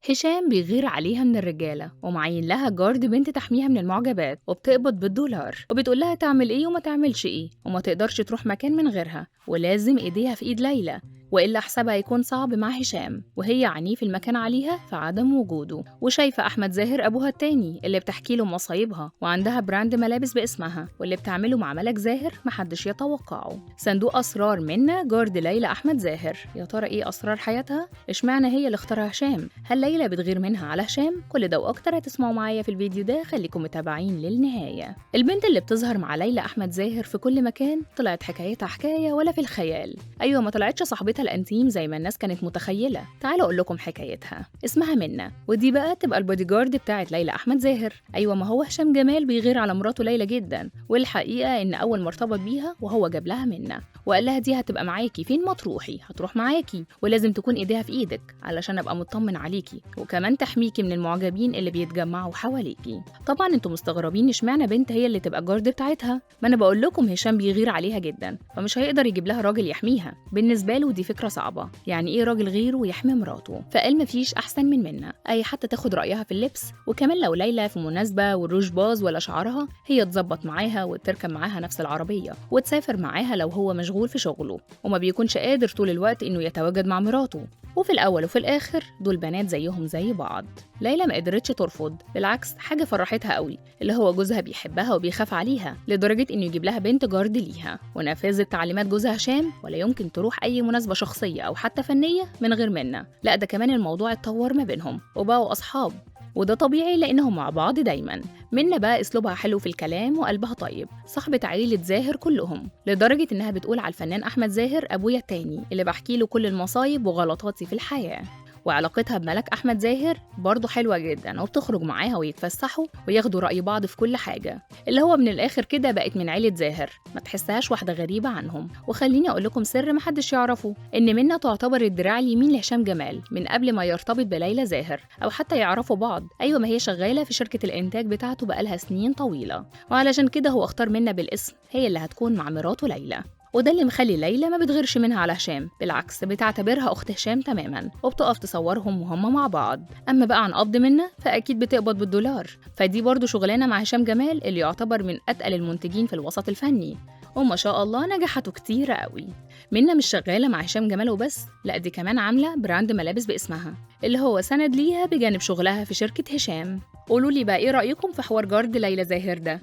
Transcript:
هشام بيغير عليها من الرجالة ومعين لها guard بنت تحميها من المعجبات، وبتقبض بالدولار، وبتقول لها تعمل ايه وما تعملش ايه، وما تقدرش تروح مكان من غيرها، ولازم ايديها في ايد ليلى والا حسابها يكون صعب مع هشام، وهي عنيف المكان عليها في عدم وجوده. وشايفه احمد زاهر ابوها التاني اللي بتحكي له مصايبها، وعندها brand ملابس باسمها، واللي بتعمله مع ملك زاهر محدش يتوقعه. صندوق اسرار منا guard ليلى احمد زاهر، يا ترى ايه اسرار حياتها؟ اشمعنى هي اللي اختارها هشام؟ هل ليلى بتغير منها على هشام؟ كل ده واكتر هتسمعوا معايا في الفيديو ده، خليكم متابعين للنهاية. البنت اللي بتظهر مع ليلى احمد زاهر في كل مكان طلعت حكايتها حكاية ولا في الخيال. ايوه، ما طلعتش صاحبتها الانتيم زي ما الناس كانت متخيله. تعالوا اقول لكم حكايتها. اسمها منى، ودي بقى تبقى البودي جارد بتاعت ليلى احمد زاهر. ايوه، ما هو هشام جمال بيغير على مراته ليلى جدا، والحقيقة ان اول ما ارتبط بيها وهو جاب لها منى وقال لها دي هتبقى معاكي فين ما تروحي، هتروح معاكي، ولازم تكون ايديها في ايدك علشان ابقى مطمن عليكي، وكمان تحميكي من المعجبين اللي بيتجمعوا حواليكي. طبعا انتم مستغربين اشمعنى بنت هي اللي تبقى guard بتاعتها؟ ما انا بقول لكم هشام بيغير عليها جدا، فمش هيقدر يجيب لها راجل يحميها. بالنسبة له دي فكرة صعبة، يعني ايه راجل غيره يحمي مراته؟ فقال مفيش احسن من منى، اي حتى تاخد رايها في اللبس، وكمان لو ليلى في مناسبة والروج باظ ولا شعرها هي تظبط معاها وتركب معاها نفس العربية وتسافر معاها لو هو مشغول في شغله وما بيكونش قادر طول الوقت انه يتواجد مع مراته. وفي الاول وفي الاخر دول بنات زيهم زي بعض. ليلى ما قدرتش ترفض، بالعكس حاجة فرحتها قوي، اللي هو جوزها بيحبها وبيخاف عليها لدرجة انه يجيب لها بنت guard ليها، ونفذت تعليمات جوزها هشام، ولا يمكن تروح اي مناسبة شخصية او حتى فنية من غير منى. لا ده كمان الموضوع اتطور ما بينهم وبقوا اصحاب، وده طبيعي لانهم مع بعض دايما. منى بقى اسلوبها حلو في الكلام وقلبها طيب، صاحبة عيلة زاهر كلهم، لدرجة انها بتقول على الفنان احمد زاهر ابويا التاني اللي بحكي له كل المصايب وغلطاتي في الحياة. وعلاقتها بملك أحمد زاهر برضه حلوة جدا، وبتخرج معاها ويتفسحوا وياخدوا رأي بعض في كل حاجة، اللي هو من الآخر كده بقت من عيلة زاهر، ما تحسهاش واحدة غريبة عنهم. وخليني أقول لكم سر محدش يعرفه، إن منى تعتبر الدراع اليمين لهشام جمال من قبل ما يرتبط بليلى زاهر أو حتى يعرفوا بعض. أيوة، ما هي شغالة في شركة الإنتاج بتاعته بقالها سنين طويلة، وعلشان كده هو اختار منى بالاسم، هي اللي هتكون مع مراته ليلى. وده اللي مخلي ليلى ما بتغيرش منها على هشام، بالعكس بتعتبرها أخت هشام تماما، وبتقف تصورهم وهم مع بعض. أما بقى عن قبض منى فأكيد بتقبض بالدولار، فدي برضو شغلانة مع هشام جمال اللي يعتبر من أتقل المنتجين في الوسط الفني، وما شاء الله نجاحاته كتيرة قوي. منى مش شغالة مع هشام جمال وبس، لا دي كمان عاملة brand ملابس باسمها اللي هو سند ليها بجانب شغلها في شركة هشام. قولوا لي بقى ايه رأيكم في حوار guard ليلى زاهر ده؟